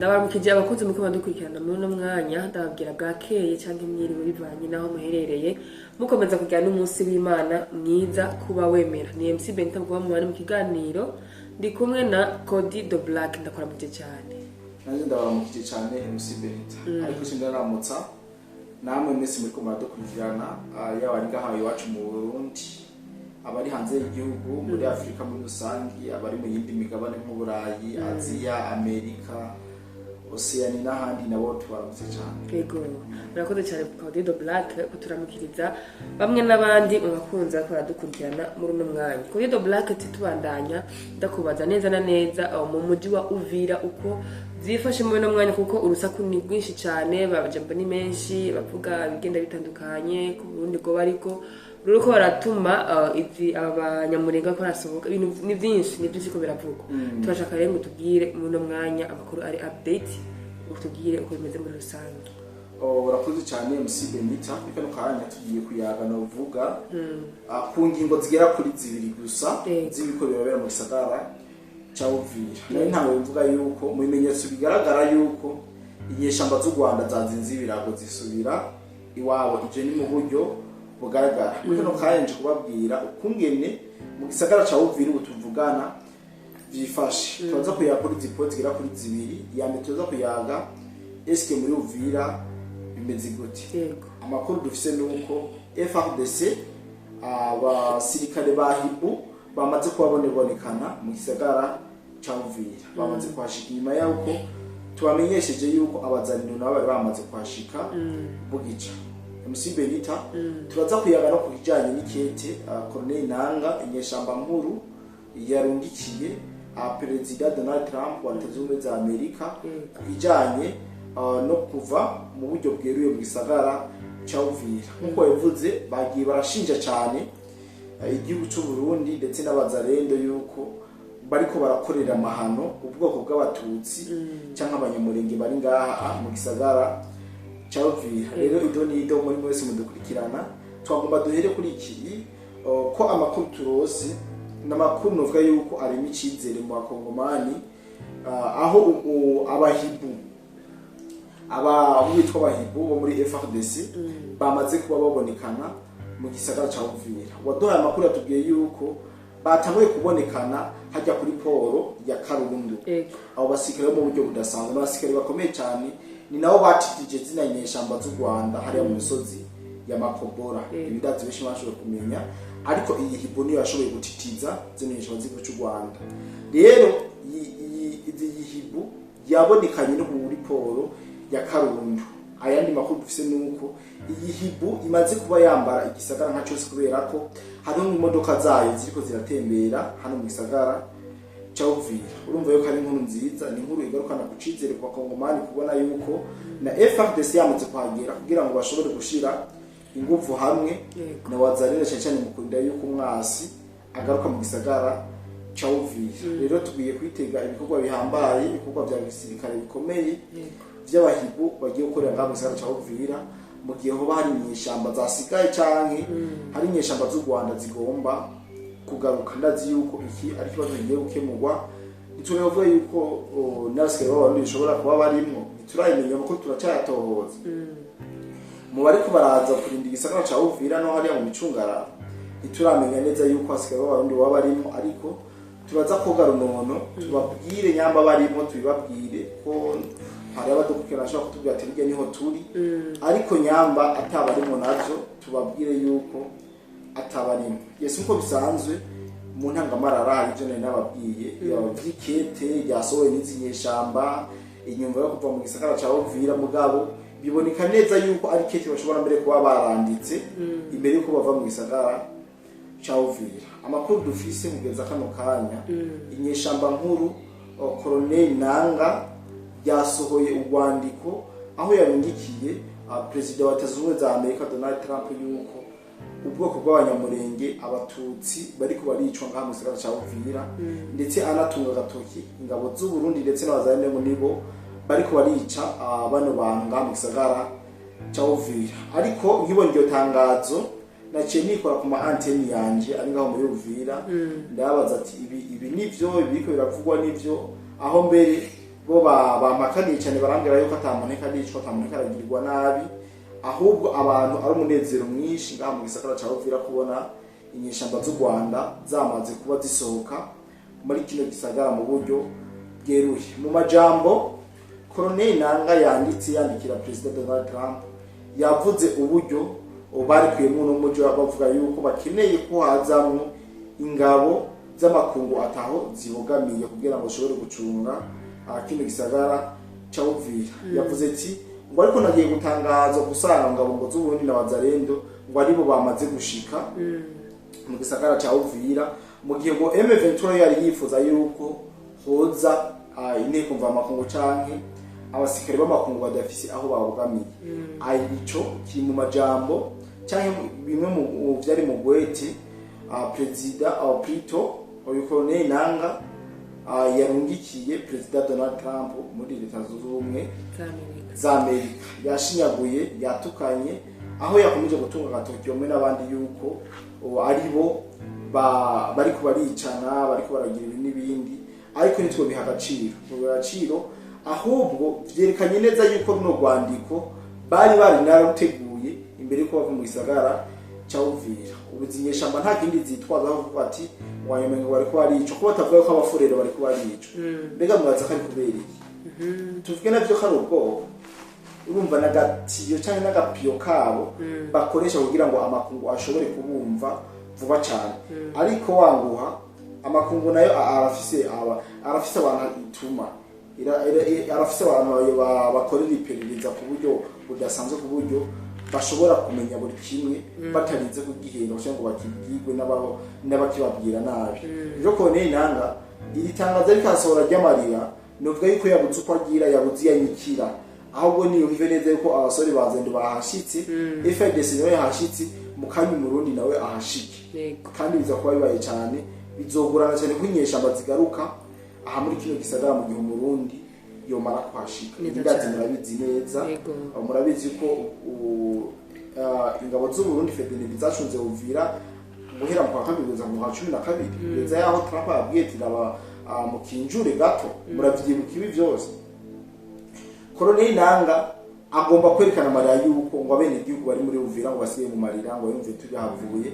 Ndabaramukije abakunzi muko badukurikirana muri uno mwanya, ndababwira bwakeye cyangwa mwiriwe bivanye naho muherereye, mukomeza kugira n'umunsi w'Imana mwiza kuba wemera. Ni MC Benita kuba mubane mu kiganiro, ndi kumwe na Cody the Black. Ndakuramukije cyane. Nanjye ndabaramukije cyane, MC Benita, ariko sindaramutsa namwe mwese muriko muradukurikirana, yaba ari ngaha iwacu mu Burundi, abari hanze y'igihugu, muri Afurika muri rusange, abari mu yindi migabane nk'Uburayi, Aziya, Amerika, Oseyani n'ahandi, nabo tubaramutse cyane. Yego, murakoze cyane, Cody the Black, kuturamukiriza bamwe n'abandi mu bakunzi bariko baradukurikirana muri uno mwanya. Cody the Black, tubandanya ndakubaza neza na neza aho mu muji wa Uvira uko vyifashe muri uno mwanya, kuko urusaku ni rwinshi cyane, amajambo ni menshi, bavuga ibigenda bitandukanye ku Burundi bwo bariko ruriko baratuma izi aba banyamurenga ko barasohoka. Ibintu ni byinshi, ni byinshi ko biravugwa. Turashaka rero ngo tubwire muri uno mwanya amakuru ari update, utubwire uko bimeze muri rusange. Oh, urakoze cyane, MC Benita. Kuri kano kanya tugiye kuyaga, novuga ku ngingo zigera kuri zibiri gusa z'ibiko birabera mu gisagara ca Uvira. Nari ntabwo bivuga yuko mu bimenyetso bigaragara yuko inyeshamba z'u Rwanda zazinze ibirago zisubira iwabo. Ivyo ni mu buryo bugaragara. Muri kano kanya nje kubabwira ukungene mu gisagara ca Uvira ubu tuvugana vyifashe. Turaza kuyaga kuri zipo zigera kuri zibiri. Iya mbere turaza kuyaga: eske muri Uvira bimeze gute? Amakuru dufise nuko FARDC, abasirikare ba Hiboux, bamaze kuba bonebonekana mu gisagara ca Uvira, bamaze kuhashika inyuma y'uko tubamenyesheje yuko abazaniro nabo bari bamaze kuhashika bugica. MC Benita, turaza kuyaga no ku kijanye n'ikete Colonel Nanga, inyeshamba nkuru, yarungikiye Perezida Donald Trump wa Leta Zunze Ubumwe za Amerika ku bijanye no kuva mu buryo bweruye mu gisagara ca Uvira. Nk'uko yavuze, bagiye barashinja cyane igihugu cy'u Burundi ndetse n'abazarendo yuko bariko barakorera amahano ubwoko bw'abatutsi cyangwa abanyamurenge bari ngaha mu gisagara ca Uvira. Rero ido nido muri mwese mudukurikirana, twagomba duhere kuri iki, ko amakuru turose n'amakuru novuga yuko arimo icyizere mu bakongomani, aho abahibu, aba bitwa abahibu bo muri FARDC, bamaze kuba babonekana mu gisagara ca Uvira. Waduhaye amakuru yatubwiye yuko batanguye kubonekana hajya kuri port ya Karundu. Abo basirikare bo mu buryo budasanzwe n'abasirikare bakomeye cyane, ni nabo batitije zina nyeshamba z'u Rwanda hariya mu misozi ya Makobora. Ibidazi benshi bashoboye kumenya, ariko iyi Hiboux niyo yashoboye gutitiza zino nyeshamba z'igihugu cy'u Rwanda. Rero iyi Hiboux yabonekanye no muri port ya Karundu. Ayandi makuru dufise nuko iyi Hiboux imaze kuba yambara igisagara nka cyose, kubera ko hariho imodoka zayo ziriko ziratembera hano mu gisagara ca Uvira. Urumva yuko ari inkuru nziza, ni inkuru igarukana ku cizere ku bakongomani kubona yuko na FARDC yamaze kuhagera kugira ngo bashobore gushira inguvu hamwe na wazalendo, cyane cyane mu kurinda yuko umwasi agaruka mu gisagara ca Uvira. Rero tugiye kwitega ibikorwa bihambaye, ibikorwa vya gisirikare bikomeye vy'abahibu bagiye gukorera ngaha mu gisagara ca Uvira, mu gihe hoba hari inyeshamba zasigaye canke hari inyeshamba z'u Rwanda zigomba kugaruka. Ndazi yuko iki ari ikibazo kigiye gukemurwa. Ntituravuga yuko n'abasigaye b'abarundi bishobora kuba barimwo, ntiturabimenya kuko turacyayatohoza. Mu bariko baraza kurinda igisagara ca Uvira no hariya mu micungararo, ntituramenya neza yuko hasigaye b'abarundi baba barimo, ariko turaza koga runono tubabwire nyamba barimo, tubibabwire ko hari abadukurikirana bashobora kutubwira ati burya niho turi. Ariko nyamba atabarimo navyo, tubabwire yuko atabarimo. Yesu, nkuko bisanzwe mu ntangamarara, hari ibyo nari nababwiye vy'ikete ryasohowe n'izi nyeshamba inyumva yo kuva mu gisagara ca Uvira. Mugabo biboneka neza yuko ari kete bashobora mbere kuba baranditse imbere yuko bava mu gisagara ca Uvira. Amakuru dufise kugeza kano kanya, inyeshamba nkuru Colonel Nanga yasohoye urwandiko aho yarungikiye Perezida wa Leta Zunze Ubumwe za Amerika Donald Trump yuko ubwoko bw'abanyamurenge, abatutsi, bariko baricwa ngaha mu gisagara ca Uvira, ndetse anatunga agatoki ingabo z'u Burundi ndetse n'abazalendo, nibo bariko barica bano bantu ngaha mu gisagara ca Uvira. Ariko nkibonye iryo tangazo, naciye nikora ku ma antenne yanje ari ngaho muri Uvira, ndababaza ati ibi nivyo ibiriko biravugwa? Nivyo? Aho mbere Bo bampakaniye cyane, barambwira yuko atamuneka aricwa, atamuneka aragirwa nabi, ahubwo abantu ari umunezero mwinshi ngaha mu gisagara ca Uvira kubona inyeshamba z'u Rwanda zamaze kuba zisohoka muri kino gisagara mu buryo bweruye. Mu majambo Colonel Nanga yanditse yandikira Perezida Donald Trump, yavuze uburyo barikuyemo uno muji, bavuga yuko bakeneye ko hazamwo ingabo z'amakungu ataho zibogamiye kugira ngo zishobore gucunga kino gisagara ca Uvira. Yavuze ati ngo ariko nagiye gutangaza gusanga ngabo ngo z'Uburundi na Wazalendo ngo aribo bamaze gushika mu gisagara ca Uvira, mu gihe ngo M23 yari yifuza yuko hoza inteko mvamakungu canke abasirikare b'amakungu badafise aho babogamiye. Ico kiri mu majambo canke bimwe mu vyari mu gwete perezida plutôt uyu Colonel Nanga yarungikiye Perezida Donald Trump muri Leta Zunze Ubumwe z'Amerika. za Amerika. Yashinyaguye, yatukanye, aho yakomeje gutunga agatoki hamwe n'abandi yuko ari bo bariko baricana, bariko baragira ibi n'ibindi, ariko nitwe biha agaciro, biha agaciro. Ahubwo vyerekanye neza yuko runo rwandiko bari nararuteguye imbere yuko bava mu gisagara ca Uvira. Ubu izi nyeshamba nta kindi zitwaza aho kuvuga ati wanyuma ngo bariko barica, ko batavuga ko abafurero bariko barica. Mbega mwaza ko ari kubera iki? Tuvuge navyo ko ari ubwoba, urumva n'agatiyo cyangwa n'agapiyo kabo bakoresha kugira ngo amakungu ashobore kubumva vuba cyane. Ariko wanguha amakungu nayo arafise aba arafise abantu ituma arafise abantu bakorera iperereza ku buryo budasanzwe, ku buryo bashobora kumenya buri kimwe batarinze kugihenda cyangwa ngo bakibwirwe n'abakibabwira nabi. Rero Corneille Nanga iri tangazo ariko arasohora ry'amarira, nuvuga yuko yabuze uko agira, yabuze iyanyikira. Ahubwo niyumve neza yuko abasore ba Zendo bahashitse, FARDC nawe yahashitse, mu kanya Umurundi nawe ahashike. Kandi biza kuba bibaye cyane, bizogorana cyane ko inyeshamba zigaruka aha muri kino gisagara mu gihe Umurundi yomara kuhashika. Neza Ndazi cane. murabizi neza. Murabizi ko ingabo z'Uburundi FDNB zacunze Uvira guhera mu kwa kabiri kugeza mu kwa 12, kugeza yaho Trump yabwiye ati raba mukinjure gato. Muravyibuka ibi vyose. Colonel Nanga agomba kwerekana amarira yuko ngo abenegihugu bari muri Uvira ngo basigaye mu marira, ngo yumve tuyahavuye,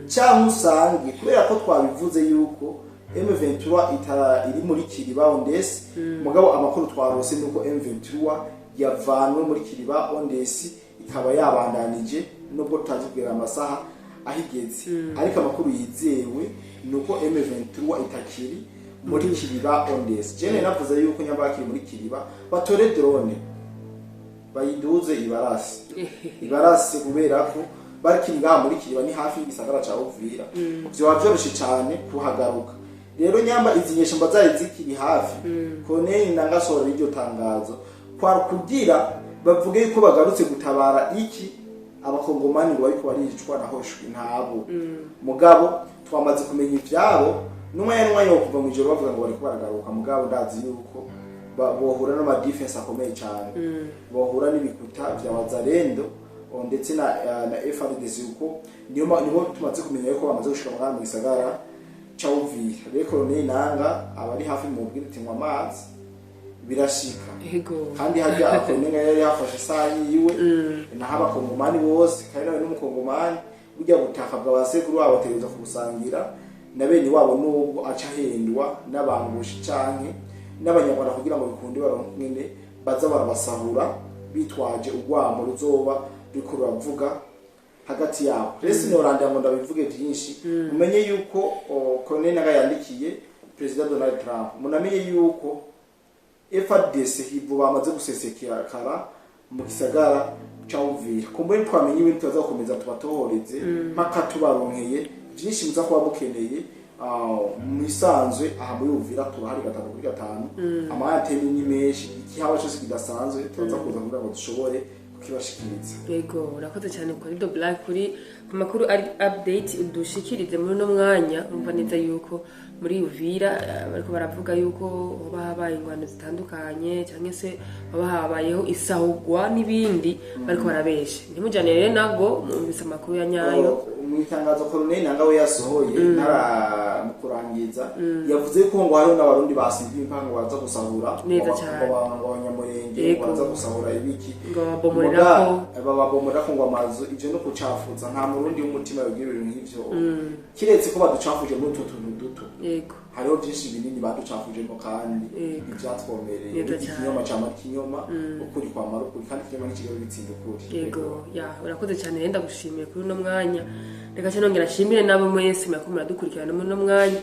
cyangwa usange kubera ko twabivuze yuko M23 itara iri muri Kiriba Ondesi. Mugabo amakuru twarose nuko M23 yavanwe muri Kiriba Ondesi, ikaba yabandanije, nubwo tutazi kugera amasaha ahigeze, ariko amakuru yizewe nuko M23 itakiri muri Kiriba Ondesi. Jene navuze yuko nyamba bakiri muri Kiriba batore drone bayiduze ibarasi, ibarasi, kubera ko bakiri ngaha muri Kiriba, ni hafi y'igisagara ca Uvira, vyoba vyoroshe cane kuhagaruka. Rero nyamba izi nyeshamba zari zikiri hafi, Colonel Nanga asohora iryo tangazo kwa kugira bavuge yuko bagarutse gutabara iki abakongomani ngo bariko baricwa na hoshwe ntabo. Mugabo twamaze kumenya ivyabo n'umwanya n'umwanya wo kuva mw'ijoro bavuga ngo bariko baragaruka. Mugabo ndazi yuko bohura n'ama defense akomeye cyane, bohura n'ibikuta vya Wazalendo ndetse na FARDC, uko niyo niho tumaze kumenya yuko bamaze gushika ngaha mu gisagara ca Uvira. Rero Colonel Nanga abari hafi mu bwira ati nywa amazi birashika. Kandi harya Colonel yari yafashe isaha yiwe, naho abakongomani bose, kandi nawe n'umukongomani, burya butaka bwa basekuru wabo bategereza kubusangira na bene wabo, nubwo aca ahendwa n'abangushi canke n'abanyarwanda kugira ngo bikunde baronke ingene baza barabasahura bitwaje urwamo ruzoba ruriko ruravuga hagati yabo. Rero sinorandira ngo ndabivuge byinshi. Mumenye yuko Colonel Nanga yandikiye Perezida Donald Trump, munamenye yuko FARDC hivu bamaze gusesekara mu gisagara ca Uvira. Kumbure twamenye ibintu, tuzakomeza tubatohoreze mpaka tubaronkeye byinshi muza kuba mukeneye. Mu isanzwe aha muri Uvira turahari gatanu kuri gatanu, ama antene ni menshi, ikihaba cyose kidasanzwe turaza kuza kugira ngo dushobore kukibashikiriza. Yego, urakoze cyane kuri Do Black kuri ku makuru ari update udushikirize muri uno mwanya. Urumva neza yuko muri Uvira bariko baravuga yuko hoba habaye ingwano zitandukanye cyangwa se hoba habayeho isahugwa n'ibindi, bariko barabesha. Ntimujane rero nabwo mwumvise amakuru ya nyayo. Mu itangazo Colonel Nanga we yasohoye ntara mu kurangiza. Kurangiza, yavuze ko ngo hariho n'Abarundi basizwe impango baza gusahura, Neza ngo cane. ngo Abanyamurenge ngo baza gusahura ibiki, Ngo babomorerako. Bababomorerako ngo amazu. Ivyo no kucafuza. Nta Murundi w'umutima yogira ibintu nk'ivyo, kiretse ko baducafuje muri utwo tuntu duto. Hariho byinshi binini baducafujemo kandi ntivyatwomereye. Neza cane. Ikinyoma camara ikinyoma, ukuri kwamara ukuri, kandi ikinyoma ntikigera gitsinda ukuri. Yego, ya, urakoze cyane rero, ndagushimiye kuri uno mwanya. Reka cyane nongera nshimire nabo mwese murako muradukurikirana muri uno mwanya,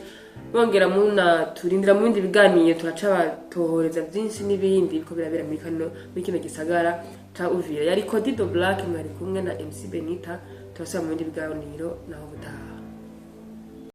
bongera munaturindira mu bindi biganiro, turaca batohoreza byinshi n'ibindi biriko birabera muri kino gisagara ca Uvira. Yari Cody the Black, mwari kumwe na MC Benita. Turasubira mu bindi biganiro naho butaha.